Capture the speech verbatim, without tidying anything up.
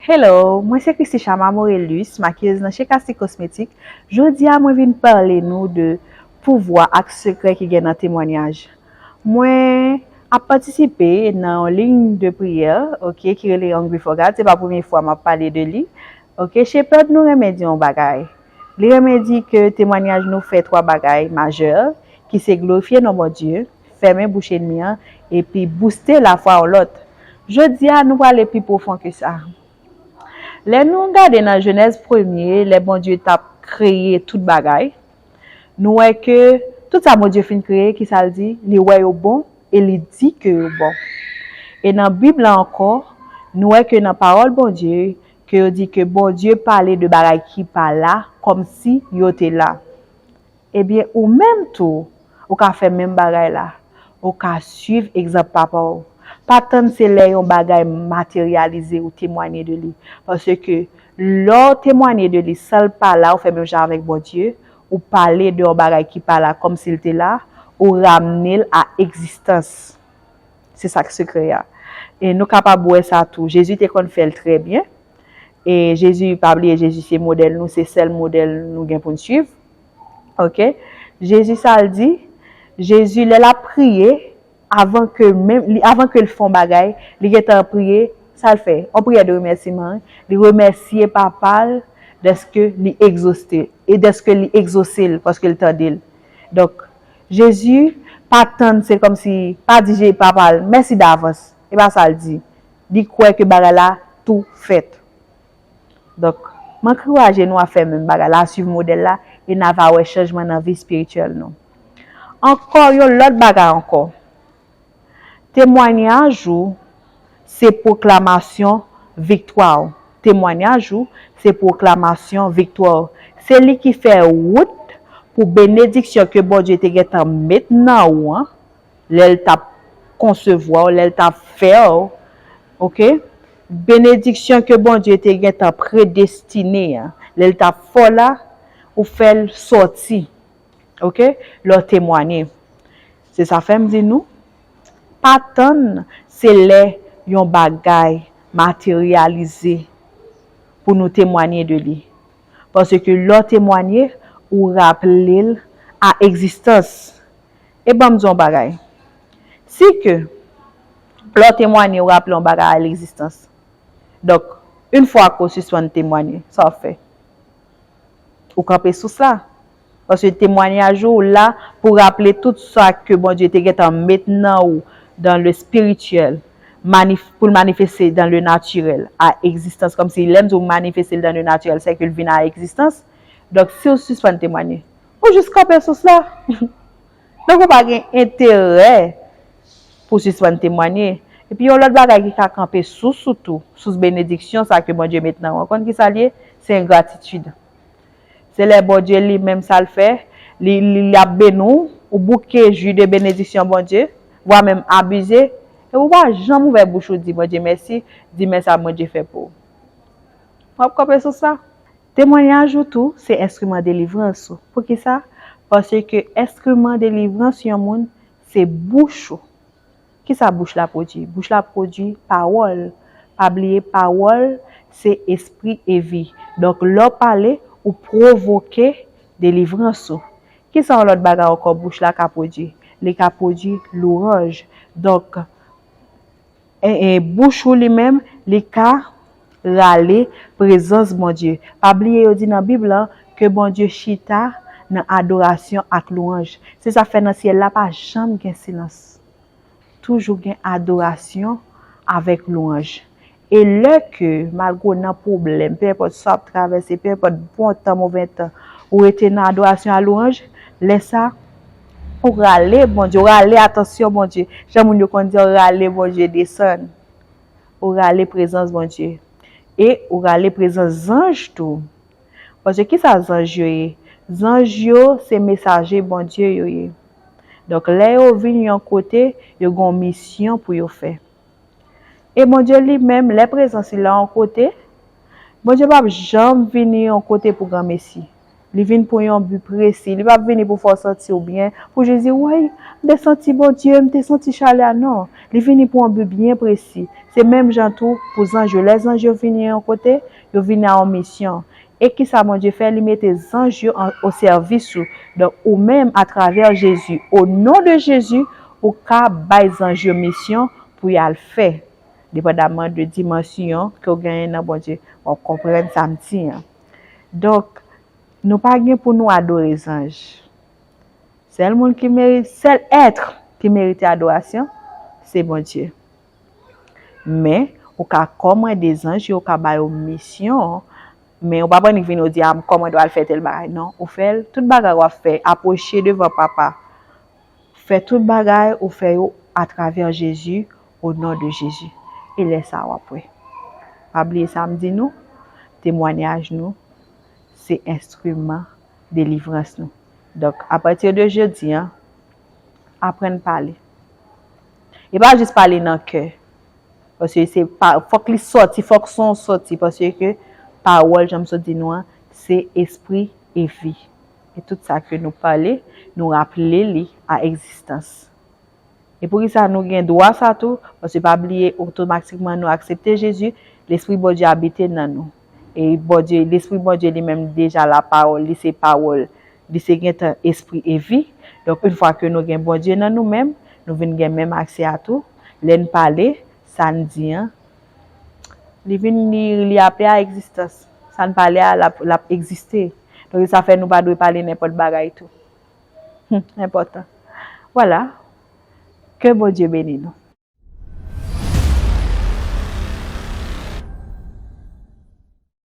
Hello, mwen se Christy Chama Morelus, makiyez nan Chez Casty Cosmetics. Jodi a mwen vin pale nou de pouvwa ak sekrè ki gen nan temwanyaj. Mwen ap patisipe nan yon liy de priyè, ok, ki rele Hungry for God. Se pa premye fwa m ap pale de li. Ok, Shepherd nou renmen di yon bagay. Li renmen di ke temwanyaj nou fè twa bagay majè, ki se glorifye non Bondye, fèmen bouch ènmi an, epi bouste lafwa yon lòt. Jodi a, nou prale pi pwofon ke sa. Lè nou gade nan Jenèz premye, lè Bondye t ap kreye tout bagay, nou wè ke tout sa Bondye fin kreye, ki sa l di? Li wè yo bon e li di ke yo bon. E nan Bib la ankò, nou wè ke nan pawòl Bondye, ke yo di ke Bondye pale de bagay ki pa la, kòmsi yo te la. Ebyen, ou menm tou, ou ka fè menm bagay la. Ou ka suiv egzanp papa w. Pa tann se lè yon bagay materyalize ou temwanye de li. Paske lè w temwanye de li san l pa la, ou fè menm jan avèk Bondye, ou pale de yon bagay ki pa la kòmsi l te la, ou ramne l a egzistans. Se sa k sekrè a. E nou kapab wè sa tou. Jezi te konn fè l trè byen. E Jezi, pa bliye, Jezi se modèl nou, se sèl modèl nou gen pou n suiv. Ok? Jezi, sa l di? Jezi, lè l ap priye, avan ke menm, li, avan ke l fè yon bagay, li gentan priye, sa l fè? Yon priyè de remèsiman, wi. Li remèsye papa l dèske li egzose, e dèske li egzose l, paske l tande l. Donk, Jezi pa tann, se kòmsi, pa di Je-, papa l, mèsi davans. E pa sa l di. Li kwè ke bagay la tou fèt. Donk, m ankouraje nou a fè menm bagay la, a suiv modèl la, e n a va wè chanjman nan vi espirityèl nou. Ankò, yon lòt bagay ankò. Temwanyaj ou se pwoklamasyon viktwa w. Temwanyaj ou se pwoklamasyon viktwa w. Se li ki fè wout pou benediksyon ke Bondye te gentan met nan ou an, lè l t ap konsevwa w, lè l t ap fè w, ok? Benediksyon ke Bondye te gentan predestine an, lè l t ap fè w la, ou fè l sòti, ok? Lè w temwanye. Se sa fè m di nou, pa tann se lè yon bagay materyalize pou nou temwanye de li. Paske lè w temwanye, ou raple l a egzistans. E ban m di w yon bagay. Si ke lè w temwanye, ou raple yon bagay a egzistans. Donk, yon fwa ke w sispann temwanye, sa w ap fè? Ou kanpe sous la. Paske temwanyaj ou la pou raple tout sa ke Bondye te gentan met nan ou, dans le spirituel, manif-, pou l manifeste dans le naturel, a egzistans. Kòmsi lè m di w manifeste l dans le naturel, se ke l vin a egzistans. Donk, si w sispann temwanye, ou jis kanpe sous la. Donk, ou pa gen enterè pou sispann temwanye. Epi, yon lòt bagay ki ka kanpe sous ou tou, sous benediksyon sa ke Bondye met nan ou, ou konn ki sa l ye? Se engratitid. Se lè Bondye li menm sa l fè, li, li, li ap beni w, ou bouke ji de benediksyon Bondye, vwa menm abize, e ou pa janm ouvè bouch ou di Bondye mèsi, di men sa Bondye fè pou ou. W ap kanpe sou sa. Temwanyaj ou tou, se enstriman delivrans ou. Poukisa? Paske enstriman delivrans yon moun, se bouch ou. Kisa bouch la pwodui? Bouch la pwodui pawòl. Pa bliye, pawòl, se espri e vi. Donk, lè w pale, ou pwovoke delivrans ou. Kisa yon lòt bagay ankò bouch la ka pwodui? Li ka pwodui lwanj. Donk, e, e, bouch ou li menm, li ka rale prezans Bondye. Pa bliye, yo di nan Bib la ke Bondye chita nan adorasyon ak lwanj. Se sa k fè nan syèl la pa janm gen silans. Toujou gen adorasyon avèk lwanj. E lè ke, malgre w nan pwoblèm, pe enpòt sa w ap travèse, pe enpòt bon tan, move tan, ou rete nan adorasyon a lwanj, lè sa, ou rale Bondye, ou rale atansyon Bondye. Jan moun yo konn di, ou rale Bondye desann. Ou rale prezans Bondye. E ou rale prezans zanj tou. Paske kisa zanj yo ye? Zanj yo se mesaje Bondye yo ye. Donk, lè yo vin yon kote, yo gen yon misyon pou yo fè. E Bondye li menm, lè prezans li la yon kote, Bondye p ap janm vini yon kote pou granmesi. Li vin pou yon bi presi. Li p ap vini pou fè w santi w byen, pou jis di, "Woy, m te santi Bondye, m te santi chalè a." Non. Li vini pou yon bi byen presi. Se menm jan tou pou zanj yo. Lè zanj yo vini yon kote, yo vini a yon misyon. E kisa Bondye fè? Li mete zanj yo an, o sèvis ou. Donk, ou menm, atravè Jezi, o non de Jezi, ou ka bay zanj yo misyon pou y al fè, depandaman de dimansyon ke w genyen nan Bondye. W ap konprann sa m di an. Donk, nou pa gen pou nou adore zanj. Sèl moun ki merite, sèl èt ki merite adorasyon, se Bondye. Men, ou ka kòmande zanj yo, ou ka ba yo misyon, men ou pa pran nik vin ou di, "A, m kòmande w al fè tèl bagay." Non, ou fè l, tout bagay w ap fè, apwoche devan Papa. Fè tout bagay, ou fè yo atravè Jezi, o non de Jezi. E lè sa a, w ap wè. Pa bliye sa m di nou, temwayaj nou, se enstriman delivrans nou. Donk, apati de jodi an, aprann pale. E pa jis pale nan kè. Paske se pa, fòk li sòti, fòk son sòti. Paske pawòl, jan m sot di nou an, se espri e vi. E tout sa ke nou pale, nou raple li a egzistans. E poukisa nou gen dwa sa tou? Paske pa bliye, otomatikman nou aksepte Jezi, Lespri Bondye abite nan nou. E Bondye, Lespri Bondye li menm deja lapawòl, li se pawòl, li se gentan espri e vi. Donk, yon fwa ke nou gen Bondye nan nou menm, nou vin gen menm aksè a tou. Lè n pale, sa n di an, li vin, li, li aple a egzistans. Sa n pale a, l ap, l ap egziste. Donk, sa fè nou pa dwe pale nenpòt bagay tou. Hmm, enpòtan. Vwala. Ke Bondye beni nou.